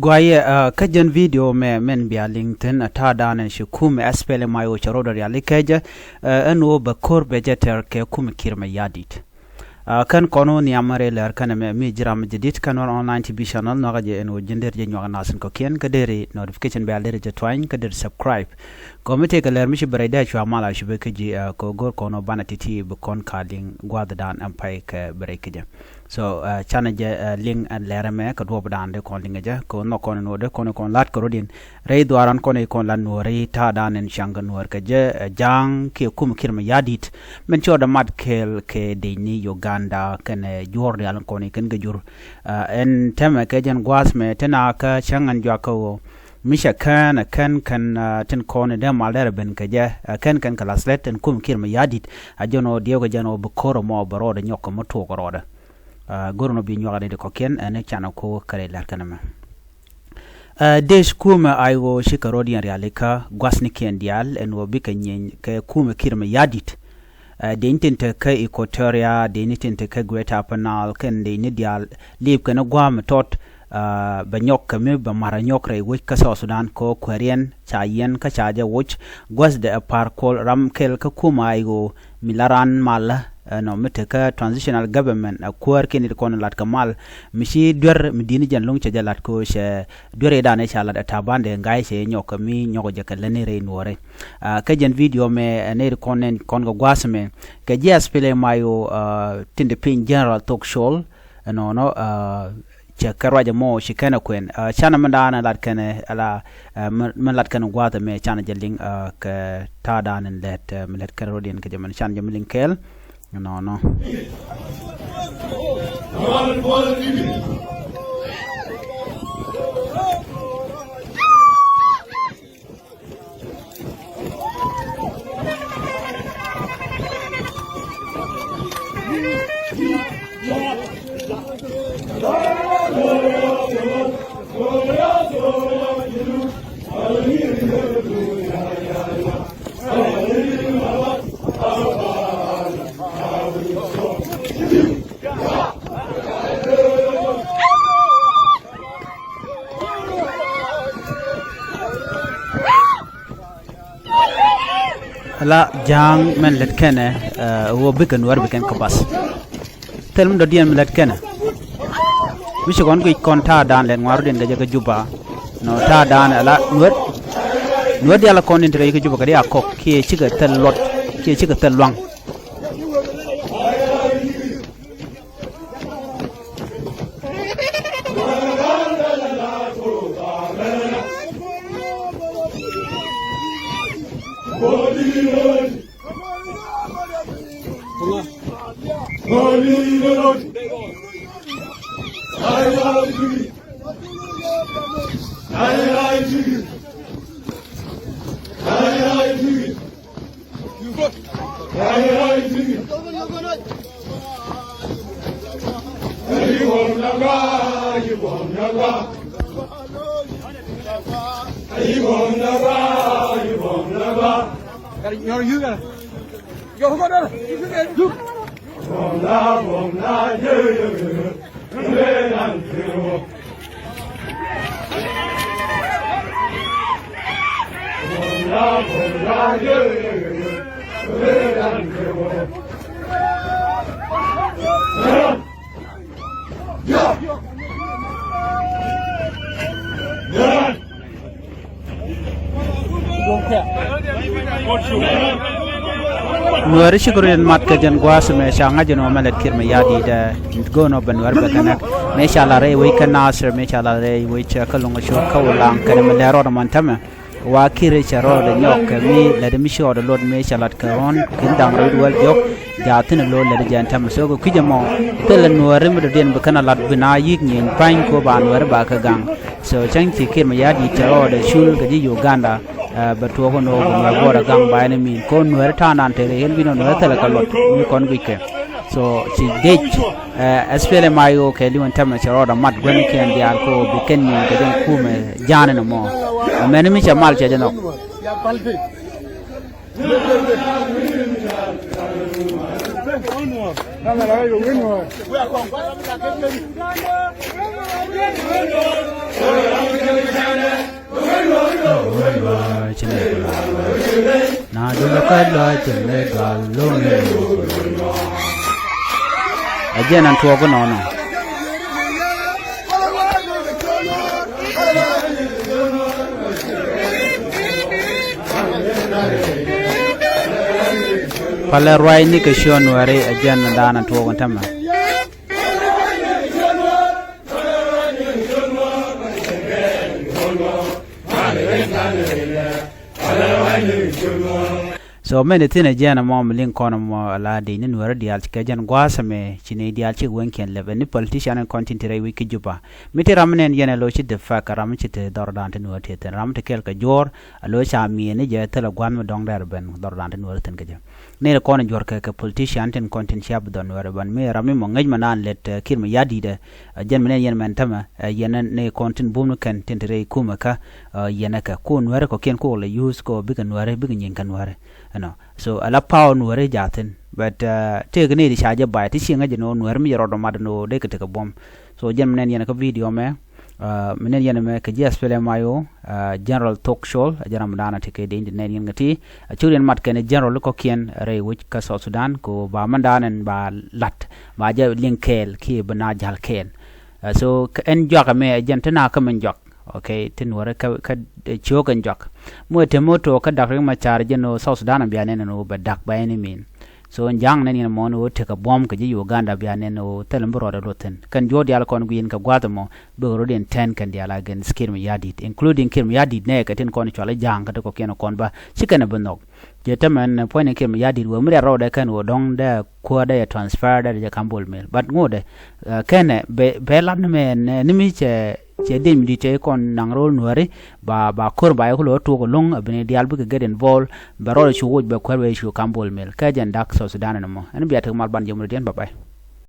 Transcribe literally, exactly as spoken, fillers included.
Guayɛ, kä jɛn video mɛ mɛn bia liŋ thi̱n, ɛ ta̱a̱ da̱a̱n ɛn ci kumɛ S P L M I O cɛ rɔɔdɛ riali kɛ jɛ, ɛn ɣöö bɛ ko̱r bɛ jɛ tɛr kɛ kumɛ Kiir Mayardit. Kɛn kɔn wä nhiam rɛy lɛr kɛn ɛmɛ mi ji̱ ram jɛ dit kɛn wä online T V channel, nhɔakä jɛ ɛn ɣöö ji̱n der jɛ nyuak nath in kɔ̱kiɛn kä der notification bell der jɛ tuany kä der subscribe. Kɔmi tëëkɛ lɛr mi ci bɛ rɛy dee cua mal a cupɛ kä ji̱, kɛ go̱r kɔn wä banɛ ti̱ti̱ bi kɔn ka liŋ gua̱a̱th da̱a̱n ɛn pay kɛ bɛ rɛy kä jɛ. So canɛ jɛ liŋ ɛn lɛr ɛmɛ kɛ duɔɔp da̱a̱n dee kɔn liŋ ɛ jɛ kɛ wä nhɔk kɔn in wä dee kɔn in kɔn la̱t kɛ rɔ̱diɛn. Rɛy dhuaaran kɔn in kɔn la̱t nuɔ̱ɔ̱r rɛy ta̱a̱ da̱a̱n in ca̱ŋ kɛ nuɔ̱ɔ̱r kɛ jɛ, ja̱a̱ŋ kiɛ kumɛ Kiir Mayardit min cɔɔdɛ mat kɛɛl kɛ dec ni Uganda kɛnɛ juɔ̱ɔ̱r diaal in kɔn in kɛn kɛ jur. Ɛn tɛmɛ kɛ jɛn gua̱a̱th mɛ tɛn a kä cäŋ ɛn juakä ɣöö mi cɛ kään ɛ kän kän tin kɔn in dee mal dɛrɛ ben kɛ jɛ, ɛ kän kän kɛ lath lɛt ɛn kumɛ Kiir Mayardit. A jɛn ɣöö diɛw kɛ jɛn ɣöö bi ko̱r ɛmɔ bɛ rɔɔdɛ nyɔk kɛ mi tuɔɔk rɔɔdɛ. Go̱r ɛnɔ bi nyuak rɛy di kɔ̱kiɛn ɛn canɛ ko̱ kɛ rɛy lɛr kɛn ɛmɛ. Dec kumɛ I O cikɛ rɔ̱diɛn rialikä gua̱thnikiɛn diaal ɛn ɣöö bikɛ nyieeny kɛ kumɛ Kiir Mayardit. Dec ni tin te kä Equatoria, dec ni tin te kä Greater Upper Nile kɛn dec ni diaal liip kɛn gua̱a̱m tɔt. Bɛ nyɔk kɛ mi bɛ ma̱r a nyɔk rɛy wec kä South Sudan kɛ ɣöö kuääriɛn ca yiɛn kä ca jɛ woc. Gua̱thdɛ ɛ pa̱r kuɔl ram kɛl kä kumɛ I O mi la raan mal. Ɛnɔ mi te kä transitional government a kuäär kiɛn it kɔn lat kɛ mal mi ci duer mi di̱t ni jɛn lo̱ŋ cɛ jɛ lat kɛ ɣöö cɛ duer i̱ da̱a̱n i̱ ca lat ɛ ta̱a̱ bandɛ ŋa̱c cɛ nyɔk kɛ mi nyɔk jɛ kɛ lätni rɛy nuɔ̱ɔ̱ri. Kä jɛn video mɛ ɛ nɛy ti kɔn nɛn kɔn kɛ gua̱a̱th mɛ kɛ ji̱ S P L M I O tin di piny General Thok Col. Ɛnɔnɔ cɛ kɛ ruac ɛmɔ ci kɛn ɛ kuɛn canɛ mi da̱a̱n ɛ lat kɛn ɛ ala mi lat kɛn ɛ gua̱a̱th ɛmɛ canɛ jɛ liŋ kɛ ta̱a̱ da̱a̱n in lɛt mi lɛt kɛn rɔ̱diɛn kɛ jɛ mɛn canɛ jɛ mi liŋ kɛɛl. Nɔnɔ. La ja̱a̱ŋ mɛn lät kɛnɛ ɣöö bikɛ nuäär bi kɛn kä bath. Thil mi dɔ̱diɛn mi lät kɛnɛ mi ci kɔn guic kɔn ta̱a̱ da̱a̱n lɛt ŋua̱r rɔ̱diɛn kɛ jɛ kä Juba. Nɔ ta̱a̱ da̱a̱n ala nuäär nuäär diaal kɔn in tekɛ ji̱ kä Juba kɛ di a kɔk kiɛ cikɛ thil luɔt kiɛ cikɛ thil luaŋ. Nuääri cikɛ rɔ̱diɛn mat kɛ jɛn gua̱a̱th mɛ ca ŋa̱c ɛn ɣöö mɛ lɛt Kiir Mayardit ɛ go̱o̱n ɔ bɛ nuääri bɛ kɛ näk. Mëë ca la rɛy wec kä Nasir, mëë ca la rɛy wec kä Loŋ Cok kä Ulaŋ kɛnɛ mi lɛr rɔɔdɛ mɔn tämɛ. Wa Kiir cɛ rɔɔdɛ nyɔk kɛ mi lɛt mi ci rɔɔdɛ luɔt mëë ca lat kɛ ɣɔ̱n kin da̱ŋ rɛw wi̱cdɛ wäl diɔ̱k. Jaa thi̱n ɛ lo̱r lɛt jɛn tämɛ so kɛ kui̱c ɛmɔ. Thilɛ nuääri mi dɔ̱diɛn bi kɛn a lat bi na yi̱k nyieeny pa̱ny ko ba nuääri ba kɛ gaŋ. So cäŋ ci Kiir Mayardit cɛ rɔɔdɛ cul kɛ ji̱ Uganda. Bɛ tuɔɔk kɔn ɣöö bɛ nuɛɛr buɔɔr ɛ gaŋ ba ɛn min kɔn nuɛɛr ta̱a̱ nan tekɛ yɛn bi nɔ nuɛɛr thilɛ kɛ luɔt mi kɔn guickɛ. So ci dec S P L M I O kɛ li̱w ɛn tämɛ cɛ rɔɔdɛ mat guänikiɛn diaal kɛ ɣöö bi kɛn nyin kɛ jɛn kumɛ ja̱a̱n ɛn ɛmɔ. Mɛni mi cɛ mal cɛ jɛ nhɔk. Na dul kä lɔc ti mi dual loŋ. A jiɛn an tuɔɔk nɔnɔ. Palɛ ruac ni kɛ ciöt Nuääri, a jiɛn an daan an tuɔɔk tämɛ. So mɛn ithin a jiɛn ɛmɔ mi liŋ kɔn ɛmɔ ala dec ni Nuääri diaal ci kɛ jɛn gua̱a̱th ɛmɛ ci ni diaal cik wec kiɛn lɛp ɛn ni politician in kɔn tin ti rɛy wec ki Juba. Mi ti ram nɛn yɛn ɛ lo̱c ci defak ram ci ti dhɔr dan ti Nuääri ti thin ram ti kɛl kɛ juɔ̱ɔ̱r a lo̱c ca mi̱i̱n ni jɛ thilɛ gua̱a̱th mi dɔ̱ŋ dɛr ben dhɔr dan ti Nuääri thin kɛ jɛ. Ni kɔn juɔ̱r kɛ kɛ politician tin kɔn tin ciap dhɔn wɛr ban mi ram mi mɔ ŋäc ma naan lɛt, eh, Kiir Mayardit, eh, jɛn mi nɛn yɛn mɛn tämɛ, eh, yɛn ni kɔn tin bum ni kɛn tin ti rɛy kumɛ kä, eh, yɛn ɛ kɛ kun wɛr kɔ kiɛn kok lɛ yuth kɔ bikɛ Nuääri bikɛ nyin kɛ Nuääri. Ɛnɔ. So ala power Nuääri jathin. But, eh, tëëk ni di ca jɛ bay ti ci ŋäc ni wä Nuääri mi jɛ rɔɔd mat ni wä dee kɛ tekɛ buɔm. So jɛn mi nɛn yɛn kä video mɛ, ah, mi nɛn yɛn mɛ kɛ ji̱ SPLM-IO, ah, General Thok Chol, a jɛn ram dan a ti kɛ dee in di nɛn yɛn kä ti, a cur yɛn mat kɛn General kɔkiɛn rɛy wec kä South Sudan, ko ba mɛn dan ɛn ba lat, ba jɛ liŋ kɛɛl, ki bi na jal kɛɛl. Ah, so kɛ ɛn juak mɛ, a jɛn ti na kä mɛn juak. Okay, ti Nuääri kä, kä, eh, ciök ɛn juak. Muɛ te moto kä Dak Riek Machar jɛn o South Sudan a bia nɛn ɛn o bɛ dak by any mean. So ɛn ja̱a̱ŋ nɛn yɛn mɔ ni ɣöö tekɛ buɔ̱m kɛ ji̱ Uganda bia nɛn ɣöö thilɛ mi bi rɔɔdɛ luɔth thi̱n. Kɛn juɔ̱ɔ̱r diaal kɔn gui̱i̱n kɛ gua̱a̱th ɛmɔ bikɛ rɔɔdiɛn tɛn kɛn diaal against Kiir Mayardit, including Kiir Mayardit nɛɛkɛ tin kɔn cual i̱ ja̱a̱ŋ kä ti kɔkiɛn kɔn bä ci kɛn ɛ bi nhɔk. Jɛ tämɛn puɔ̱ny ni Kiir Mayardit wee mi riat rɔɔdɛ kɛn ɣöö dɔ̱ŋ dee kuäär dee yɛ transfer dee jɛ ka̱m Bol Mel. But ŋotdɛ, eh, kɛnɛ bɛ, bɛ lat ni mɛ ɛn, eh, ni mi cɛ cɛ diec mi di̱t cɛ kɔn naŋ ro̱l Nuääri ba, ba ko̱r ba yɛ kulɛ wä tuɔɔk ɛlɔ̱ŋ a bini diaal bikɛ get involved bɛ rɔɔdɛ cu woc bɛ kuäär wee cu ka̱m Bol Mel kɛ jɛn dak South Sudan ɛn ɛmɔ. Ɛn bia tek mal ban jɛ muridiɛn, bye bye.